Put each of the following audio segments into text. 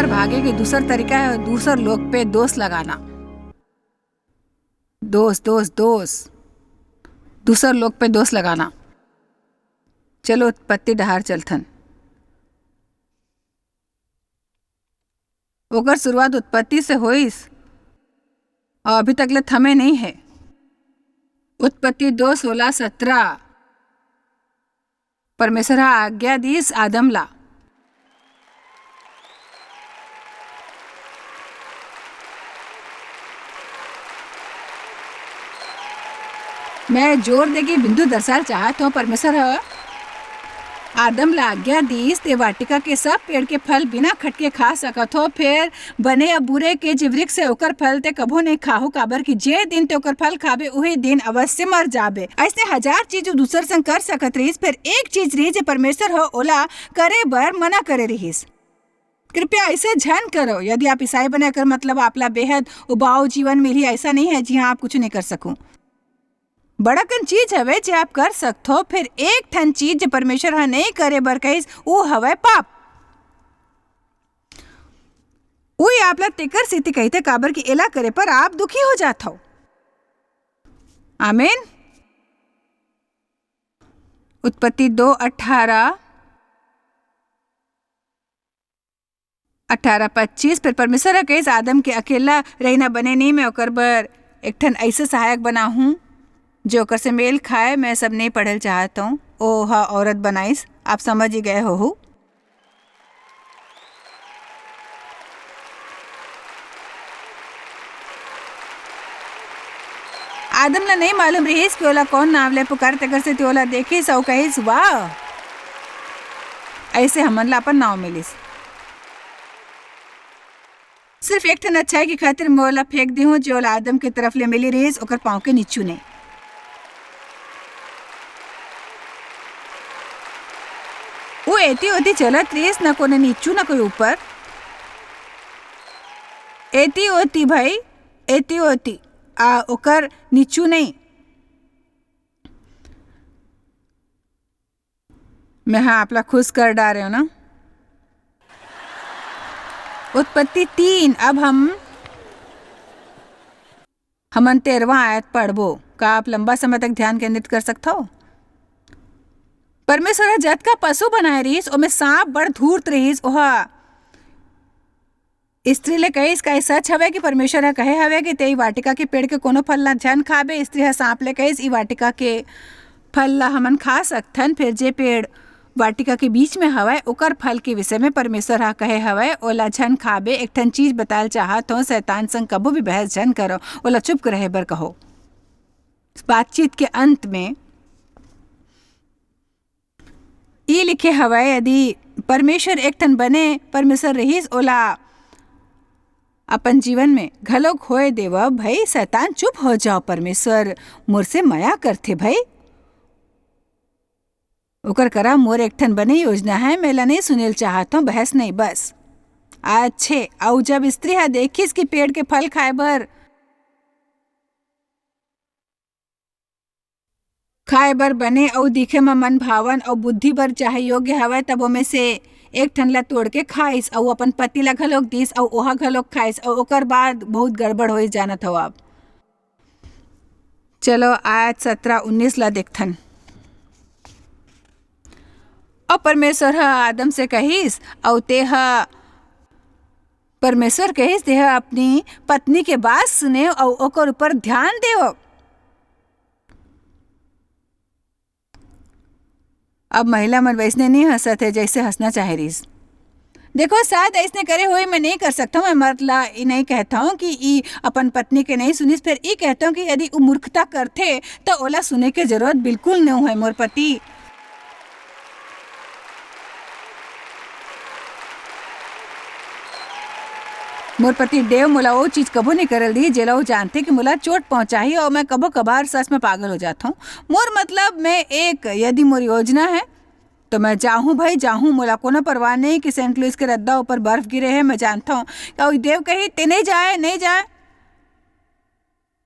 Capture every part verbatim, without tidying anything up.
भागे के दूसर तरीका है, दूसर लोग पे दोष लगाना। दोष, दोष, दोष, दूसर लोग पे दोष लगाना। चलो, उत्पत्ति डहार चलथन। ओकर शुरुआत उत्पत्ति से होइस, अउ अभी तक ले थमे नइ हे। उत्पत्ति दो सोलह सत्रह। परमेश्वर ह आज्ञा दीस आदम ला। मैं जोर दे के बिंदु दर्शाल चाहत हूँ, परमेश्वर ह आदम ला आज्ञा दीस, "ते वाटिका के सब पेड़ के फल बिना खटके खा सकत हो, फेर बने या बुरे के जे वृक्ष है, ओकर फल ते कभो नहीं खाहू, काबर कि जे दिन ते ओकर फल खाबे, उही दिन अवश्य मर जाबे।" ऐसे हजार चीज वो दूसर संग कर सकत रहिस, फेर एक चीज रहिस, जे परमेश्वर ह ओला करे बर मना करे रहिस। कृपया ऐसे झन करो। यदि आप ईसाई बने, एकर मतलब आप ला बेहद उबाऊ जीवन मिलही, ऐसा नहीं है, जी हाँ, आप कुछ नहीं कर सकू। बड़ा कन चीज हवे, जे आप कर सकथो, फेर एक ठन चीज, जे परमेश्वर ह नहीं करे बर कहिस, वो हवय पाप। उही आप ला तेकर सेती कहिथे, काबर कि एला करे पर आप दुखी हो जात हव। आमीन। उत्पत्ति दो अठारह, अठारह पच्चीस। फिर परमेश्वर ह कहिस, "आदम के अकेला रहिना बने नहीं, मैं ओकर बर एक ठन ऐसे सहायक बनाहूँ, जो ओकर से मेल खाए।" मैं सब नहीं पढ़ल चाहत हूँ, ओ ह औरत बनाइस, आप समझ ही गए होहू। आदम ला नहीं मालूम रहिस कि ओला कौन नाम ले पुकार, तेकर सेती ओला देखिस अउ कहिस, "वाह, ऐसे हमन ला अपन नाम मिलिस।" सिर्फ एक ठन अच्छाई के खातिर मैं ओला फेंक दिहूं, जो ओला आदम के तरफ ले मिली रहिस, ओकर पांव के नीचू ने। वो एती ओती चलत रहिस, ना कोनो नीचू, ना कोई ऊपर। एती ओती भाई, एती ओती, आ ओकर नीचू नहीं। मैं हाँ आप ला खुश कर डारे हूँ ना। उत्पत्ति तीन, अब हम, हमन तेरहवाँ आयत पढ़बो। का आप लंबा समय तक ध्यान केंद्रित कर सकथो? परमेश्वर ह जतका पशु बनाए रहिस, ओमे सांप बड़ धूर्त रहिस। ओहा स्त्री ले कहिस, "का ये सच हवय कि परमेश्वर ह कहे हवय कि तें ई वाटिका के पेड़ के कोनो फल ला झन खाबे?" स्त्री ह सांप ले कहिस, "ई वाटिका के फल ला हमन खा सकथन, फेर जे पेड़ वाटिका के बीच में हवय, ओकर फल के विषय में परमेश्वर ह कहे हवय, ओला झन खाबे।" एक ठन चीज बतायल चाहत हों, शैतान संग कभू भी बहस झन करो, ओला चुप रहे बर कहो। बातचीत के अंत में ई लिखे हवय, यदि परमेश्वर एक ठन बने परमेश्वर रहिस, ओला अपन जीवन में घलोक होए देवव। भई शैतान, चुप हो जाओ, परमेश्वर मोर से मया करथे भई। ओकर करा मोर एक ठन बने योजना है, मैं ला नहीं सुनेल चाहत हों, बहस नहीं, बस। अच्छे, अउ जब स्त्री हा देखिस कि पेड़ के फल खाए बर, खाए बर बने अउ दिखे म मन भावन अउ बुद्धि बर चाहे योग्य हवय, तब ओमे से एक ठन ला तोड़ के खाइस अउ अपन पति ला घलोक दिस अउ ओहा घलोक खाइस अउ ओकर बाद बहुत गड़बड़ होइस, जानत हव आप। चलो आज सत्रह उन्नीस ला देखथन। अउ परमेश्वर ह आदम से कहिस, अउ तेह, परमेश्वर कहिस, "तेह अपनी पत्नी के बात सुने अउ ओकर ऊपर ध्यान देव।" अब महिला मन वैसने नहीं हंसत है, जैसे हंसना चाहे रहिस। देखो, शायद ऐसने करे हुए मैं नहीं कर सकता हूँ। मैं मर्द ला ई नहीं कहता हूँ कि ई अपन पत्नी के नहीं सुनिस, फिर ई कहता हूँ कि यदि उ मूर्खता करथे, तो ओला सुने के जरूरत बिल्कुल नहीं है, मोर पति। मोर पति देव मोला वो चीज कभू नहीं करल दी, जेला वो जानथे कि मोला चोट पहुंचाही, और मैं कभू कभार सच में पागल हो जाता हूँ। मोर मतलब, मैं एक, यदि मोर योजना है, तो मैं जाहूँ भाई, जाहूँ, मोला कोनो परवाह नहीं कि सेंट लुइस के रद्दा ऊपर बर्फ गिरे है, मैं जानता हूँ। और देव कही, "ते नहीं जाए, नहीं जाए,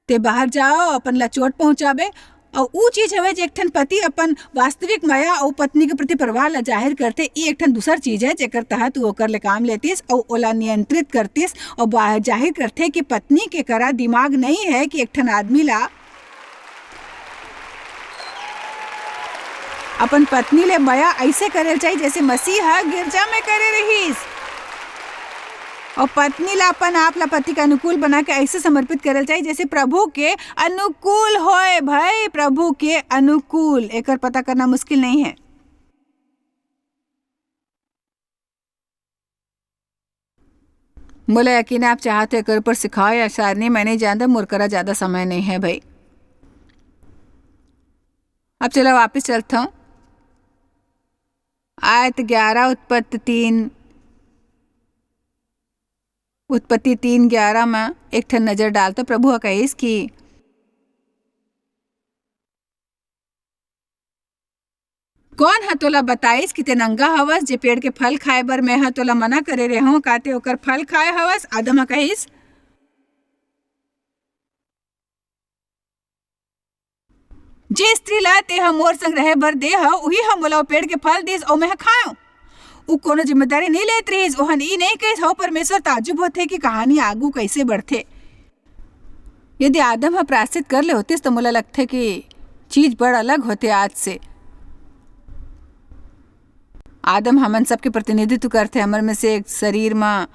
ते बाहर जाओ, अपन ला चोट पहुंचाबे।" अउ ऊ चीज हवय, जे एक ठन पति अपन वास्तविक मया अउ पत्नी के प्रति प्रवाह ला जाहिर करथे। ई एक ठन दूसर चीज हे, जेकर तहत ऊ ओकर ले काम लेतिस अउ ओला नियंत्रित करतिस अउ बा-, जाहिर करथे कि पत्नी के करा दिमाग नइ हे कि एक ठन आदमी ला अपन पत्नी ले मया अइसे करे ल चाही, जइसे मसीह ह गिरजा में करे रिहिस। अउ पत्नी ला अपन आप ला पति के अनुकूल बना के अइसे समर्पित करे ल चाही, जइसे प्रभु के अनुकूल होय, भाई, प्रभु के अनुकूल। एकर पता करना मुश्किल नइ हे। मोला यकीन हे, आप चाहत हो एकर ऊपर सिखाओ या शायद नहीं, मैं नहीं जानता, मोर करा ज्यादा समय नहीं है भाई। अब चलो वापस चलता हूँ। आयत ग्यारह, उत्पत्ति तीन, उत्पत्ति तीन ग्यारह में एक ठन नजर डालता। प्रभु ह कहिस कि कोन ह तोला बताइस कि ते नंगा हवस, जे पेड़ के फल खाए बर मैं ह तोला मना करे रेहों? का ते ओकर फल खाए हवस? आदम ह कहिस, "जे स्त्री ला ते ह मोर संग रहे बर दे हव, उही ह मोला ओ पेड़ के फल दिस, अऊ मैं ह खायों।" ऊ कोनो जिम्मेदारी नइ लेत रिहिस। ओहन ई नइ कहिस, "हव परमेश्वर।" ताज्जुब होथे कि कहानी आगू कइसे बढ़थे। यदि आदम ह प्रायश्चित कर ले होतिस, त मोला लगथे कि चीज बड़ अलग होथे आज से। आदम हमन सबके प्रतिनिधित्व करथे, हमर में से एक शरीर म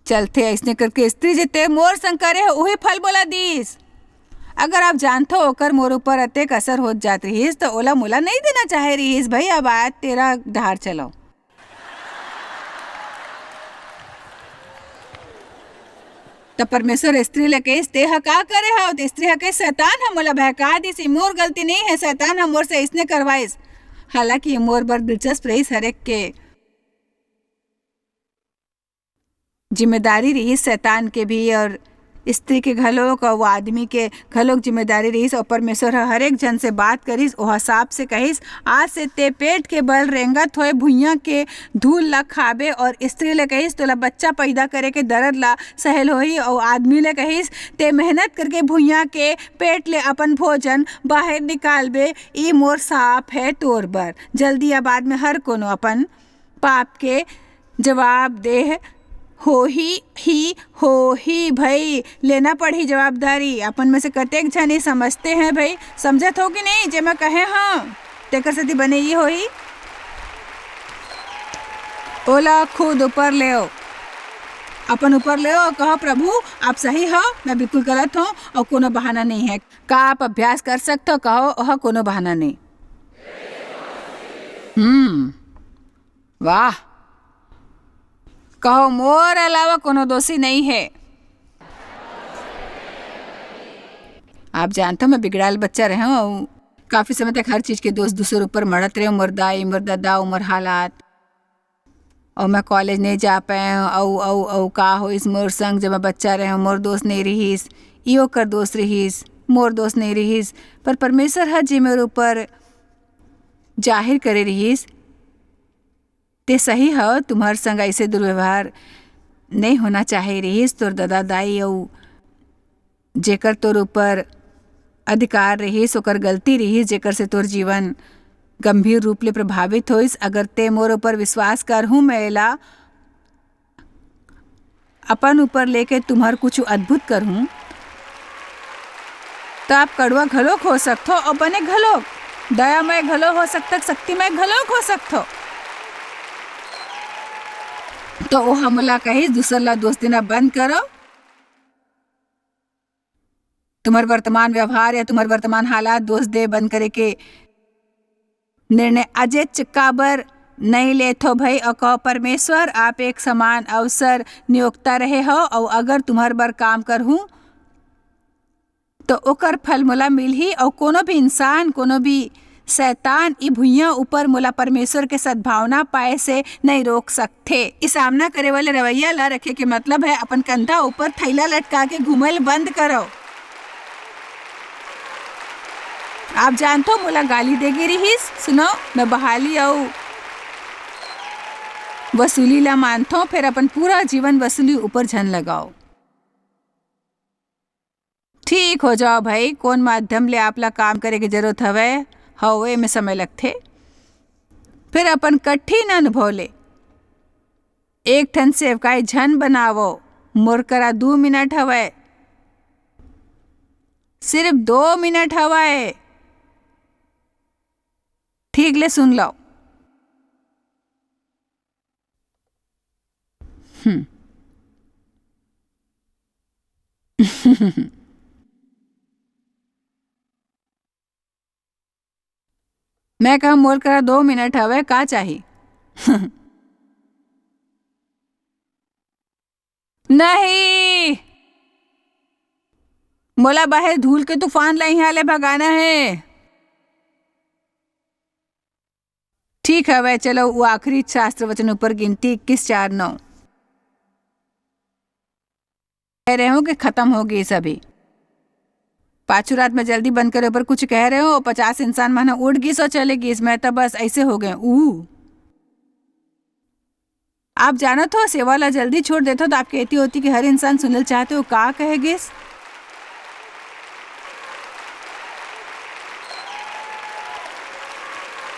चलथे। अइसने करके स्त्री जे ते मोर संग करे हे, उही फल मोला दीस। अगर आप जानथो, ओकर मोर ऊपर अतेक असर होत जात रिहिस, त ओला मोला नइ देना चाहे रिहिस। भई, अब आयत तेरह डहार चलो। त परमेश्वर स्त्री ले कहिस, "तेंह का करे हव?" त स्त्री ह कहिस, "शैतान ह मोला बहका दिस, ये मोर गलती नइ हे, शैतान ह मोर से अइसने करवाइस।" हालांकि ये मोर बर दिलचस्प रहिस, हरेक के जिम्मेदारी रिहिस, शैतान के भी और स्त्री के घलोक, अउ आदमी के घलोक जिम्मेदारी रिहिस। अउ परमेश्वर ह हरेक झन से बात करिस, ओह सांप से कहिस, "आज से ते पेट के बल रेंगत होए भुइयां के धूल ला खाबे।" और स्त्री ले कहिस, "तोला बच्चा पैदा करे के दरद ला सहल होही।" अउ आदमी ले कहिस, "ते मेहनत करके भुइयां के पेट ले अपन भोजन बाहर निकालबे। ई मोर सांप हे तोर बर। जल्दी या बाद में हर कोनो अपन पाप के जवाबदेह होही ही होही भई, लेना पड़ही जवाबदारी।" अपन में से कतेक झन ये समझते हैं भई? समझत हो कि नहीं, जे मैं कहे हंव, तेकर सेती बने ये होही, ओला खुद ऊपर लेओ, अपन ऊपर लेओ, कहो, "प्रभु, आप सही हो, मैं बिल्कुल गलत हूँ और कोनो बहाना नहीं है।" का आप अभ्यास कर सकते हो? कहो, "ओह कोनो बहाना नहीं।" हम्म, वाह। कहो, "मोर अलावा कोनो दोषी नहीं है।" आप जानते हो, मैं बिगड़ाल बच्चा रहे हूँ, काफी समय तक हर चीज के दोष दूसर ऊपर मढ़त रहे हूँ, मोर दाई, मोर ददा, मोर हालात। अउ मैं कॉलेज नहीं जा पाए हूँ, अउ, अउ, अउ का होइस मोर संग, जब मैं बच्चा रहे हूँ, मोर दोस्त नहीं रहिस, ई ओकर दोस्त रहिस, मोर दोस्त नहीं रहिस। पर परमेश्वर ह जे मोर ऊपर जाहिर करे रहिस, "ते सही हव, तुम्हर संग अइसे दुर्व्यवहार नइ होना चाहे रिहिस। तोर ददा दाई अउ जेकर तोर ऊपर अधिकार रिहिस, ओकर गलती रिहिस, जेकर से तोर जीवन गंभीर रूप ले प्रभावित होइस। अगर ते मोर ऊपर विश्वास करहूं, मैं एला अपन ऊपर लेके तुम्हर कुछ अद्भुत करहूं, त आप कड़वा घलोक हो सकथो अउ बने घलोक, दयामय घलो हो सकथो, शक्तिमय घलोक हो सकथो।" तो ओह मोला कहिस, "दूसर ला दोष देना बंद करो। तुम्हर वर्तमान व्यवहार या तुम्हर वर्तमान हालात दोष दे बंद करे के निर्णय अजेच काबर नइ लेथो भई?" अउ कहो, "परमेश्वर, आप एक समान अवसर नियोक्ता रहे हो, अउ अगर तुम्हर बर काम करहूं, तो ओकर फल मोला मिलही।" अउ कोनो भी इंसान, कोनो भी शैतान ई भुइयां ऊपर मोला परमेश्वर के सद्भावना पाए से नइ रोक सकथे। ई सामना करे वाले रवैया ला रखे के मतलब है अपन कंधा ऊपर थैला लटका के घूमल बंद करो। आप जानथो, मोला गाली दे गे रिहिस। सुनो, मैं बहाली अउ वसूली ला मानथो, फेर अपन पूरा जीवन वसूली ऊपर झन लगाओ। ठीक हो जाओ भाई, कोन माध्यम ले आप ला काम करे के जरूरत हवय, हव, एमे समय लगथे। फिर अपन कठिन अनुभव ले एक ठन सेवकाई झन बनावो। मोर करा दू मिनट हवय, सिर्फ दो मिनट हवय। ठीक ले सुन लो। हम्म। मैं कहा, "मोर करा दो मिनट हवय, का चाही?" नहीं, मोला बाहर धूल के तूफान ला इहाँ ले भगाना हे। ठीक हवय, चलो, वो आखिरी शास्त्र वचन ऊपर गिनती इक्कीस चार नौ। कह रहे हो कि खत्म हो गई सभी। पाछू रात में जल्दी बंद करे ऊपर कुछ कह रहे हो, पचास इंसान मन उठ गिस और चले गिस, मैं तो बस ऐसे हो गए, ऊ। आप जानत हो, सेवा ला जल्दी छोड़ देथो, तो आपके एती होती कि हर इंसान सुनल चाहते हो, का कहे गिस।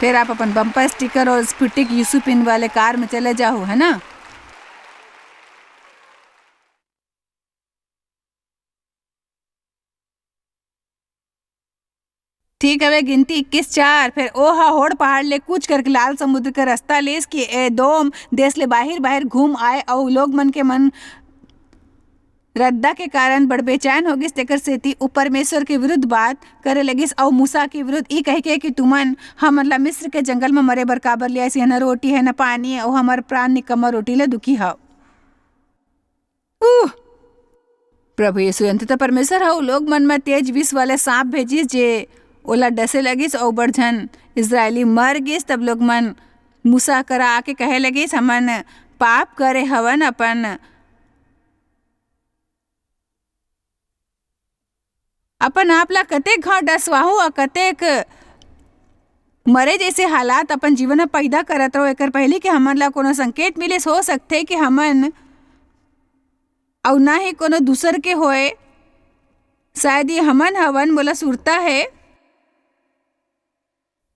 फिर आप अपन बम्पर स्टिकर और स्फटिक यीशु पिन वाले कार में चले जाओ, है ना? ठीक हवे, गिनती इक्कीस चार। फेर ओ ह होड़ पहाड़ ले कूच करके लाल समुद्र के रस्ता लेस कि एदोम देस ले बाहिर-बाहिर घूम आए, अऊ लोग मन के मन रद्दा के कारण बड़ बेचैन हो गिस, तेकर सेती ऊ परमेश्वर के विरुद्ध बात करे लगिस, अऊ मूसा के विरुद्ध ई कहिके कि तुमन हमन ला मिस्र के जंगल म मरे बर काबर ले आइस? न रोटी हे, न पानी, अऊ हमर प्राण निकम्मा रोटी ले दुखी हव। उह! प्रभु यीशु अंततः परमेश्वर ह, ओ लोग मन म तेज विष वाले सांप भेजिस, जे ओला डसे लगिस, अऊ बड़ झन इस्राएली मर गिस। तब लोग मन मूसा करा आके कहे लगिस, "हमन पाप करे हवन, अपन, अपन आप ला कतेक घाव डसवाहू अऊ कतेक मरे जैसे हालात अपन जीवन म पैदा करत रहो, एकर पहिली कि हमन ला कोनो संकेत मिलिस, हो सकथे कि हमन अऊ ना ही कोनो दूसर के होय, शायद ये हमन हवन।" मोला सुरता हे,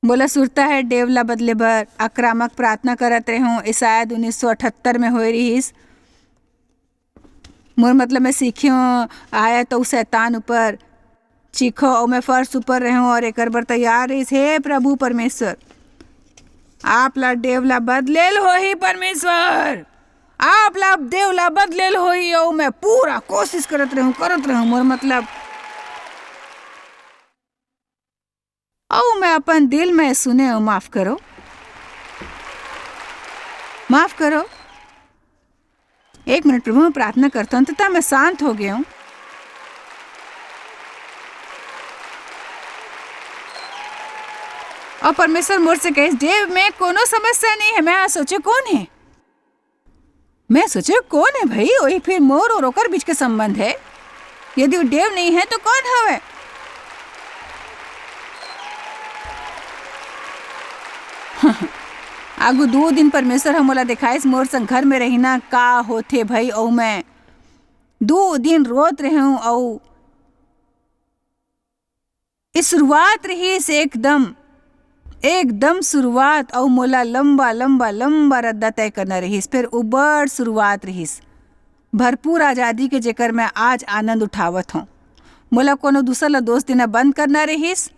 मोला सुरता हे, डेव ला बदले बर आक्रामक प्रार्थना करत रेहों। ये शायद उन्नीस सौ अठहत्तर में होए रिहिस। मोर मतलब, मैं सीखे हों, आया तो शैतान ऊपर चीखो, अऊ मैं फर्श ऊपर रहूं अऊ एकर बर तैयार रहिस। हे प्रभु परमेश्वर, आप ला डेव ला बदलेल होही परमेश्वर, आप ला डेव ला बदलेल होही, अऊ मैं पूरा कोशिश करत रहूं, करत रहूं, मोर मतलब, अऊ मैं अपन दिल में सुने हूं, माफ करो, माफ करो। एक मिनट प्रभु, मैं प्रार्थना करता हूं, अंततः मैं शांत हो गया हूं। अऊ परमेश्वर मोर से कहिस, "डेव में कोनो समस्या नहीं हे।" मैं सोचे, "कोन हे?" मैं सोचे, "कोन हे भाई?" वही फिर मोर अऊ ओकर बीच के संबंध हे। यदि वो डेव नहीं हे, तो कोन हवे? आगू दू दिन परमेश्वर ह मोला देखाइस, मोर संग घर में रहिना का होथे भाई, अऊ मैं दू दिन रोत रेहेंव, अऊ ये शुरुआत रिहिस एकदम, एकदम शुरुआत, अऊ मोला लंबा, लंबा, लंबा रद्दा तय करना रिहिस। फेर वो बड़ शुरुआत रिहिस, भरपूर आजादी के, जेकर मैं आज आनंद उठावत हौं। मोला कोनो दूसर ला दोष देना बंद करना रिहिस।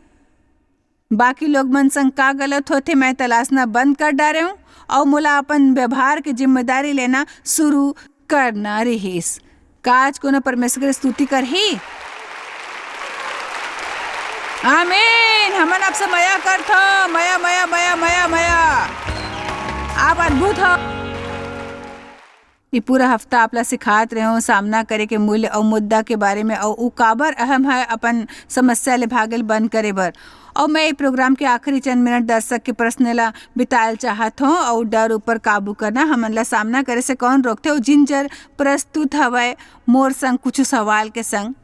बाकी लोग मन संग का गलत होथे, मैं तलाशना बंद कर डारे हूँ, अऊ मोला अपन व्यवहार के जिम्मेदारी लेना शुरू करना रिहिस। का आज कोनो परमेश्वर के स्तुति करही? आमीन। हमन आपसे मया करथो, मया, मया, मया, मया, मया। आप अद्भुत हो। ये पूरा हफ्ता आप ला सिखात रहे हो सामना करे के मूल्य अऊ मुद्दा के बारे में, अऊ ऊ काबर अहम है अपन समस्या ले भागेल बंद करे बर। अऊ मैं ये प्रोग्राम के आखिरी चंद मिनट दर्शक के प्रश्न ला बितायल चाहत हौं, अऊ डर ऊपर काबू करना हमन ला सामना करे से कौन रोकथे? अऊ जिंजर प्रस्तुत हवय मोर संग कुछ सवाल के संग।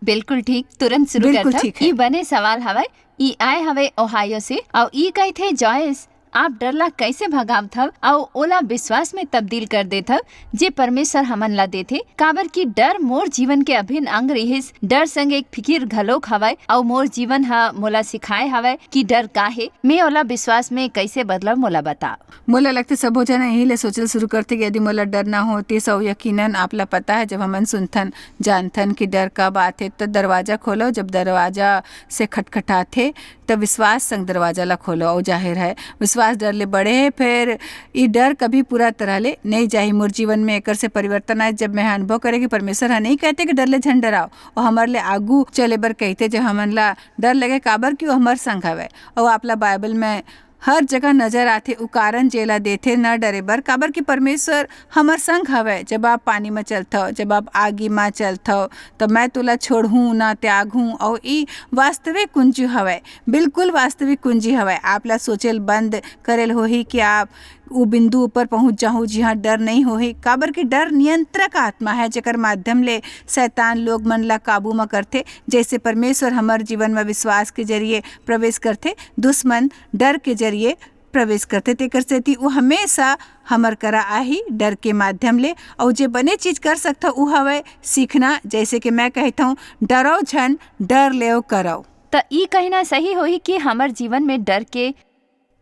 बिल्कुल ठीक, तुरंत शुरू बिल्कुल करथन। ठीक है। ई बने सवाल हवय, ई आए हवय ओहायो से, अऊ ई कहिथे, "जॉयस, आप डर ला कैसे भगावथव अउ ओला विश्वास में तब्दील कर देथव, जे परमेश्वर हमन ला देथे? काबर कि डर मोर जीवन के अभिन्न अंग रिहिस। डर संग एक फिकिर घलोक हवय, अउ मोर जीवन ह मोला सिखाए हवय कि डर का हे। मैं ओला विश्वास में कैसे बदलव, मोला बताव। मोला लगथे, सबो झन यही ले सोचल शुरू करथे कि यदि मोला डर ना होतिस, अउ यकीनन आप ला पता है, जब हमन सुनथन, जानथन कि डर कब आथे, त दरवाजा खोलो। जब दरवाजा से खटखटाथे, त विश्वास संग दरवाजा ला खोलो। अउ जाहिर है, विश्वास डर ले बड़े है, फेर ई डर कभी पूरा तरह ले नइ जाही। मोर जीवन में एकर से परिवर्तन आए, जब मैं ह अनुभव करे कि परमेश्वर ह नइ कहते कि डर ले झन डराव, अउ हमर ले आगू चले बर कहिथे, जब हमन ला डर लगे, काबर कि वो हमर संग हवय। अउ आप ला बाइबल में हर जगह नजर आथे, उ कारण जेला देथे न डरे बर, काबर कि परमेश्वर हमर संग हवय। जब आप पानी म चलथव, जब आप आगी म चलथव, त मैं तोला छोड़हूं, ना त्यागहूं। अउ ई वास्तविक कुंजी हवय, बिल्कुल वास्तविक कुंजी हवय। आप ला सोचेल बंद करेल होही कि आप उ बिंदु ऊपर पहुंच जाहू, जिहां डर नइ होही, काबर कि डर नियंत्रक आत्मा है, जेकर माध्यम ले शैतान लोग मन ला काबू म करथे। जैसे परमेश्वर हमर जीवन म विश्वास के जरिए प्रवेश करथे, दुश्मन डर के जरिए प्रवेश करथे। तेकर सेती वो हमेशा हमर करा आही डर के माध्यम ले। अउ जे बने चीज कर सकथव, उ हवय सीखना। जैसे कि मैं कहत हूँ, "डरव झन, डर लेव करव।" त ई कहना सही होही कि हमर जीवन में डर के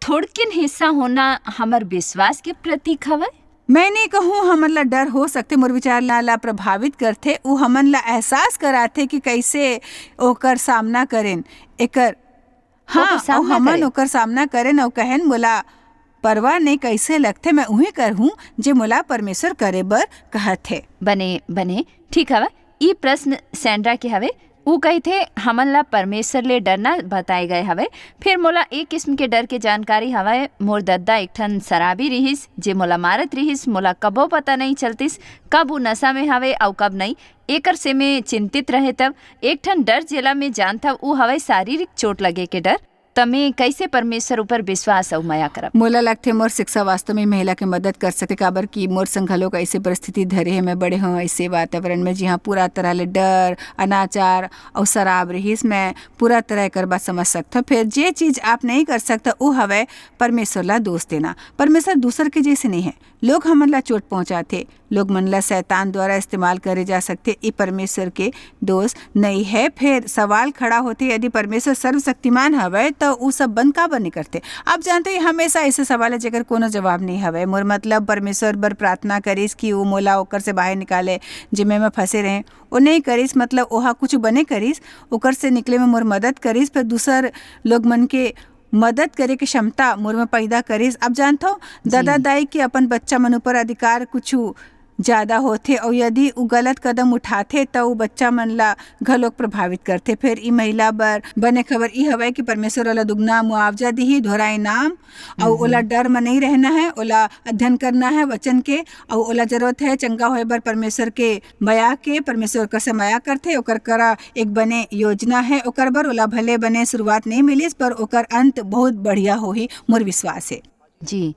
थोड़किन हिस्सा होना हमर विश्वास के प्रतीक हवय? मैं नहीं कहूँ हमन ला डर हो सकथे, मोर विचार ला, ला प्रभावित करथे। उ हमन ला एहसास कराथे कि कैसे ओकर सामना करेन। एकर, हाँ, ओकर सामना अउ हमन करेन। ओकर सामना करेन अउ कहेन, "मोला परवाह नहीं, कैसे लगथे, मैं उही करहूँ जे मोला परमेश्वर करे बर कहत हे।" बने, बने, ठीक हवय। ई प्रश्न सैंड्रा के हवे। ऊ कहिथे, "हमन ला परमेश्वर ले डरना बताए गए हवय, फिर मोला एक किस्म के डर के जानकारी हवय। मोर दद्दा एक ठन शराबी रिहिस, जे मोला मारत रिहिस। मोला कबो पता नइ चलतिस, कब ऊ नशा में हवे अउ कब नइ। एकर से मैं चिंतित रहे तब एक ठन डर, जेला मैं जानथव, ऊ हवय शारीरिक चोट लगे के डर। त मैं कैसे परमेश्वर ऊपर विश्वास अउ मया करब?" मोला लगथे, मोर शिक्षा वास्तव में महिला के मदद कर सकथे, काबर कि मोर संग घलोक ऐसे परिस्थिति धरे हे। मैं बड़े हों ऐसे वातावरण में, जिहाँ पूरा तरह ले डर, अनाचार अउ शराब रिहिस। मैं पूरा तरह एकर बात समझ सकथव। फिर जे चीज आप नहीं कर सकता, वो हवय परमेश्वर ला दोष देना। परमेश्वर दूसर के जैसे नहीं है। लोग हमन ला चोट पहुंचाथे, लोग मन ला शैतान द्वारा इस्तेमाल करे जा सकथे, ये परमेश्वर के दोष नहीं है। फिर सवाल खड़ा होथे, यदि परमेश्वर सर्वशक्तिमान हवय, त उ सब बंद काबर नहीं करथे? आप जानते हैं, हमेशा ऐसे सवाल है, जेकर कोनो जवाब नहीं हवय। मोर मतलब, परमेश्वर बर प्रार्थना करिस कि वो मोला ओकर से बाहर निकाले, जेमे मैं फंसे रहें। वो नहीं करिस, मतलब, ओहा कुछ बने करिस, ओकर से निकले में मोर मदद करिस, फिर दूसर लोग मन के मदद करे के क्षमता मोर में पैदा करिस। अब जानथव, जी। दादा दाई के अपन बच्चा मन ऊपर अधिकार कुछु ज्यादा होथे, अउ यदि उ गलत कदम उठाथे, त उ बच्चा मन ला घलोक प्रभावित करथे। फिर ई महिला बर बने खबर ई हवय कि परमेश्वर ओला दुगना मुआवजा दिही, दोहरा इनाम, अउ हम्म। ओला डर म नहीं रहना है, ओला अध्ययन करना है वचन के, अउ ओला जरूरत है चंगा होए बर परमेश्वर के मया के। परमेश्वर ओकर से मया करथे, ओकर करा एक बने योजना है ओकर बर। ओला भले बने शुरुआत नहीं मिलिस, पर ओकर अंत बहुत बढ़िया होही, मोर विश्वास है। जी,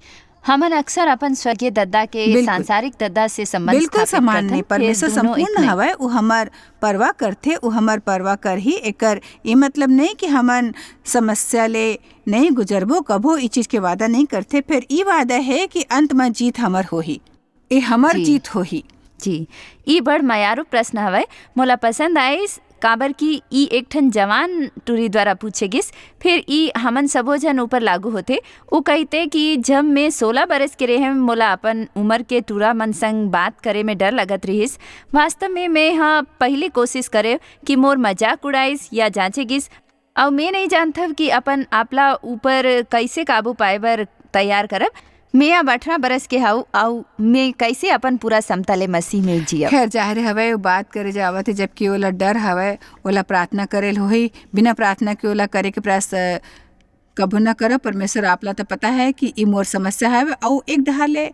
हमन अक्सर अपन स्वर्गीय दद्दा के बिल्कुल। सांसारिक दद्दा से संबंध बिल्कुल स्थापित समान करथन, नहीं। फिर परमेश्वर दोनों एक संपूर्ण नहीं। हवय, वो हमर परवाह करथे, वो हमर परवाह करही। एकर ये मतलब नहीं कि हमन समस्या ले नहीं गुजरबो, कभो ई चीज के वादा नहीं करथे। फिर ई वादा है कि अंत में जीत हमर होही, ये हमर जी। जीत होही। जी, ई बड़ मयारू प्रश्न हवय। मोला पसंद आइस, काबर कि ई एक ठन जवान टूरी द्वारा पूछे गिस, फिर ई हमन सबो झन ऊपर लागू होथे। उ कहिथे कि जब मैं सोलह बरस के रेहेंव, मोला अपन उमर के टूरा मन संग बात करे में डर लगत रिहिस। वास्तव में मैं ह पहिली कोशिश करे कि मोर मजाक उड़ाइस या जांचे गिस, अउ मैं नहीं जानथव कि अपन आपला ऊपर कैसे काबू पाए बर तैयार करब। मैं अब अठारह बरस के हव, अउ मैं कैसे अपन पूरा समता ले मसीह में जियब? खैर, जाहिर हवय, वो बात करे जावत है, जबकि ओला डर हवय, ओला प्रार्थना करे ल होही। बिना प्रार्थना के ओला करे के प्रयास, अ, कभू न करव। परमेश्वर आपला तो पता है कि ई मोर समस्या हवय, अउ एक डहार ले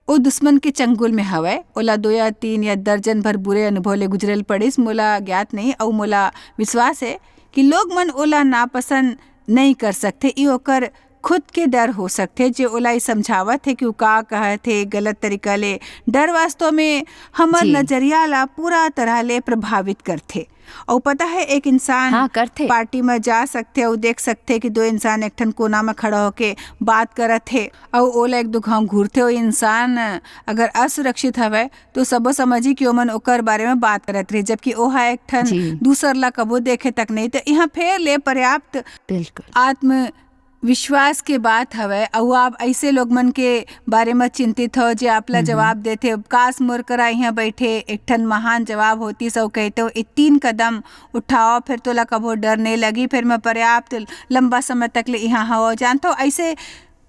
ओ दुश्मन के चंगुल में हवय। ओला दो या तीन या दर्जन भर बुरे अनुभव ले गुजरे ल पड़िस, मोला ज्ञात नहीं, अउ मोला विश्वास है कि लोग मन ओला नापसंद नहीं कर सकथे। ई ओकर खुद के डर हो सकथे, जे ओला ई समझावत हे कि वो का कहत हे गलत तरीका ले। डर वास्तव में हमर जी। नजरिया ला पूरा तरह ले प्रभावित करथे। अउ पता है, एक इंसान हाँ, करथे। पार्टी में जा सकथे अउ देख सकथे कि दो इंसान एक ठन कोना में खड़ा होके बात करत हे, अउ ओला एक दो घाव घूरथे, वो इंसान अगर असुरक्षित हवय, तो सबो समझी कि ओमन ओकर बारे में बात करत रही, जबकि ओहा एक ठन जी। दूसर ला कबो देखे तक नहीं। तो यहाँ फेर ले पर्याप्त बिल्कुल। आत्म विश्वास के बात हवय, अउ आप ऐसे लोग मन के बारे में चिंतित हो, जे आप ला हम्म। जवाब देथे। काश मोर करा यहाँ बैठे एक ठन महान जवाब होती, सो कहते हो, "ए तीन कदम उठाओ, फिर तोला कभो डर नहीं लगी, फिर मैं पर्याप्त लंबा समय तक ले यहाँ हो।" जानथो, ऐसे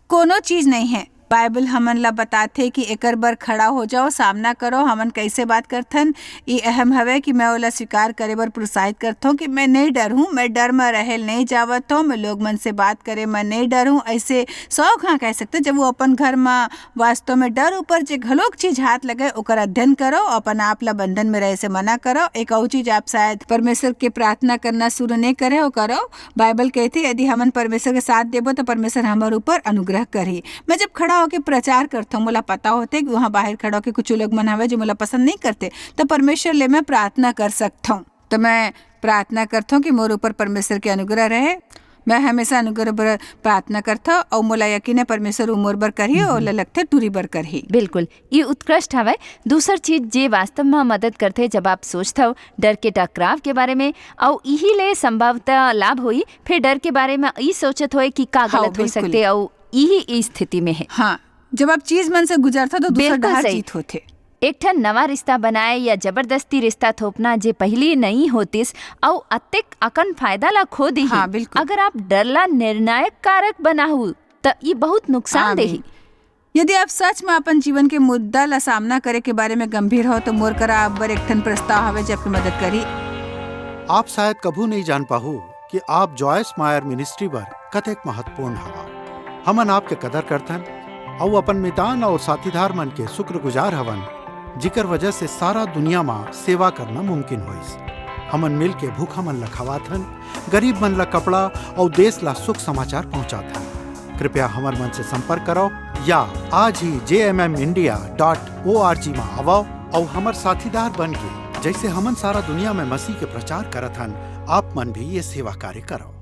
कोनो चीज नहीं है। बाइबल हमन ला बताथे कि एकर बर खड़ा हो जाओ, सामना करो। हमन कैसे बात करथन, ये अहम हवे कि मैं ओला स्वीकार करे बर प्रोत्साहित करथों कि मैं नहीं डर हूँ, मैं डर में रहे नहीं जावत हूँ, मैं लोग मन से बात करे मैं नहीं डर हूँ। ऐसे सौ घा कह सकते, जब वो अपन घर में वास्तव में डर ऊपर जे घलोक चीज हाथ लगे, ओकर अध्ययन करो, अपन आप ला बंधन में रहे से मना करो। एक और चीज, आप शायद परमेश्वर के प्रार्थना करना शुरू नहीं करे हो, करो। बाइबल कहथे, यदि हमन परमेश्वर के साथ देबो, तो परमेश्वर हमर ऊपर अनुग्रह करही। मैं जब खड़ा होके प्रचार करथों, मोला पता होथे कि वहाँ बाहर खड़ा होके कुछ लोग मन हवे, जो मोला पसंद नहीं करते, तो परमेश्वर ले मैं प्रार्थना कर सकथों। तो मैं प्रार्थना करथों कि मोर ऊपर परमेश्वर के अनुग्रह रहे। मैं हमेशा अनुग्रह बर प्रार्थना करथों, अउ मोला यकीन है, परमेश्वर वो मोर बर करही, अउ हम्म। ओला लगथे, टूरी बर करही। बिल्कुल, ये उत्कृष्ट हवय। दूसर चीज, जे वास्तव में मदद करथे, जब आप सोचथव डर के टकराव के बारे में, अउ इही ले संभवतः लाभ होई, फिर डर के बारे में ई सोचत होए कि का हाँ, गलत हो बिल्कुल। सकथे, अउ इही ई स्थिति में है। हाँ, जब आप चीज मन से गुजरथव, तो दूसर बिल्कुल डहर सही। जीत होथे। एक ठन नवा रिश्ता बनाए या जबरदस्ती रिश्ता थोपना, जे पहिली नई होतिस, अउ अतेक अकन फायदा ला खो दिही। हाँ, बिल्कुल। अगर आप डर ला निर्णायक कारक बनाहू, त ई बहुत नुकसान आमीन। देही। यदि आप सच में अपन जीवन के मुद्दा ला सामना करे के बारे में गंभीर हो, तो मोर करा आप बर एक ठन प्रस्ताव हवे, जे आपकी मदद करही। आप शायद कभू नहीं जान पाहू कि आप जॉयस मायर मिनिस्ट्री बर कतेक महत्वपूर्ण हवा। हमन आपके कदर करथन, अउ अपन मितान अउ साथीदार मन के शुक्रगुजार हवन, जिकर वजह से सारा दुनिया मा सेवा करना मुमकिन होइस। हमन मिल के भूखा मन ला खवाथन, गरीब मन ला कपड़ा अउ देश ला सुख समाचार पहुंचाथन। कृपया हमर मन से संपर्क करो या आज ही J M M India dot O R G मा आवव अउ हमर साथीदार बन के, जैसे हमन सारा दुनिया में मसीह के प्रचार करत हन, आप मन भी ये सेवा कार्य करो।